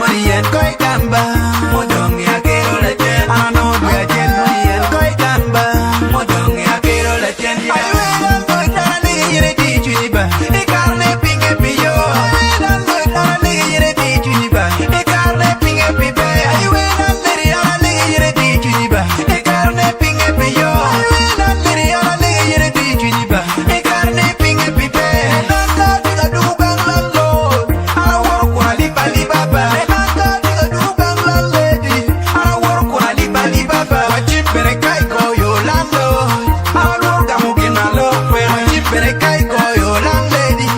moni en koi gamba. Mudong akelo lacen. An anongo dwe acel moni en koi gamba. Mudong akelo lacen. Aywe landlord an alegi in iti cwinyi ba. Ikarne pinge pi yo. Aywe landlord an alegi in iti cwinyi ba. Ikarne pinge pi ber. Aywe landlady an alegi in iti cwinyi ba. Ikarne pinge pi yo. Aywe landlady an alegi in iti cwinyi ba. Ikarne pinge pi ber. Nenanga tye ka dugu gang landlord. An awoto kun aliba aliba ba. Nenanga tye ka dugu gang landlady. An awoto kun aliba aliba ba. Wacit bene ka igoyo landlord. An alworo gamo gin alok kwene. Wacit bene ka igoyo landlady.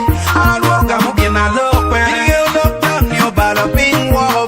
An alworo gamo gin alok kwene. Ingeyo lok jang ni obalo piny woko.